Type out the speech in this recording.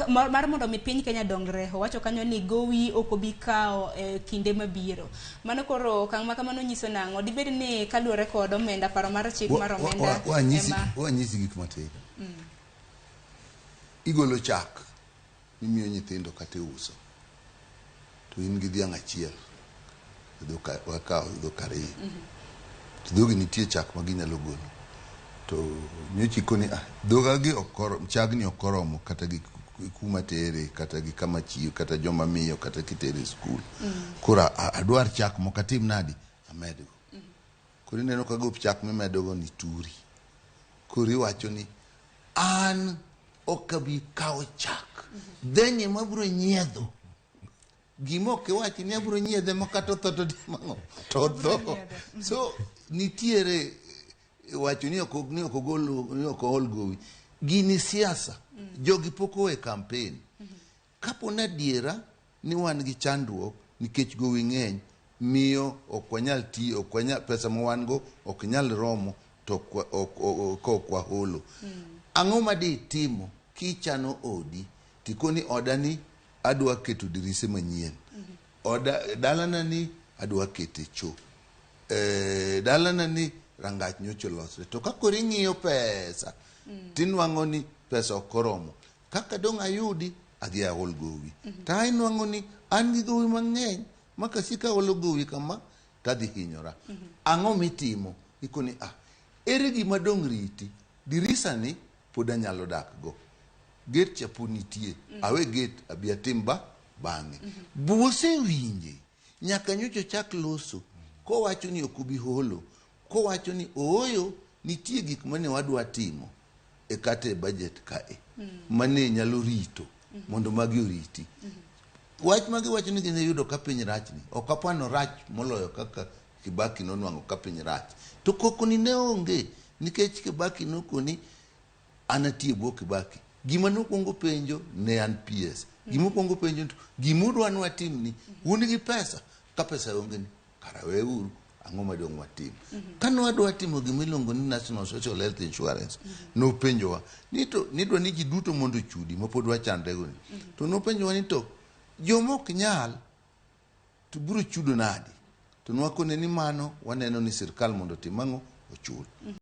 Mar mondo mi piny Kenya dongre. Owacho kanyo ni gowi ok obi kawo e kinde mabiro. Mano koro okang' ma kamano nyiso nang'o? Dibed ni kaluwore kod omenda, paro mar chik mar omenda ema Wanyisi gik matin. Igolo chak mimiyo nyithindo kata iuso. To in gi dhiang' achiel, dhok wakawo dhok ariyo. To dhogi nitie chak ma ginyalo golo. To nyocha ikoni ah, dhogagi ok oromo, chagni ok oromo kata gi kuma tere, kata gi kama chiwo, kata joma miyo, kata kitere e skul. Koro adwar chak moko atim nadi? Amedgo. Koro ineno ka gop chak mimedogo ni turi. Koro iwacho ni an ok abi kawo chak. Then ema abiro nyiedho. Gima ok iwachi ni abiro nyiedhe ma kata otho to timo ang'o? To otho. So nitiere wacho ni ok ni ok ogol ni ok ool gowi. Gini siasa. Jogi pok owe campaign. Kapo ni adiera ni wan gi chandruok nikech gowi ng'eny miyo ok wanyal tiyo ok wanyal pesa ma wan go ok nyal romo to ok ka ok waholo. Ang'o ma ditimo kichano odi tikoni oda ni adwa keto dirise manyien. Oda dalana ni adwa kete cho. Dalana ni rangach nyocha olosre. To ka koro ing'iyo pesa tinwang'o ni pesa ok oromo. Kaka dong' ayudi adhi ahol gowi. To inwang'o ni an gi gowi mang'eny ma kasiko aholo gowi kama tadhi hinyora. Ang'o mitimo? Ikoni ah, ere gima dong' riti? Dirisa ni pod anyalo dak go. Gate cha pod nitie. Awe gate abi atim ba bang'e. Bosewinje nyaka nyocha ochak loso kowacho ni ok obi holo, kowacho ni ooyo nitie gik mane wadwa timo e kata e budget kae mane nyalo rito mondo magi oriti. Wach ma giwacho ni gine yudo ka piny rachni ok apano rach moloyo kaka Kibaki nonwang'o ka piny rach. To koko ni ne onge nikech Kibaki nokoni an atiyo e bwo Kibaki. Gima nokwongo penjo ne an PS. Gima okwongo penjo to gima udwa ni watimni un gi pesa ka pesa onge ni kara weuru ang'o madong' watim. Ka nwadwa timo gima iluongo ni National Social Health Insurance nopenjowa ni to nidwa ni ji duto mondo ochudi ma pod wachandre go ni. To nopenjowa ni to joma ok nyal to biro chudo nadi? To nwakone ni mano waneno ni sirkal mondo otim ang'o? Ochul.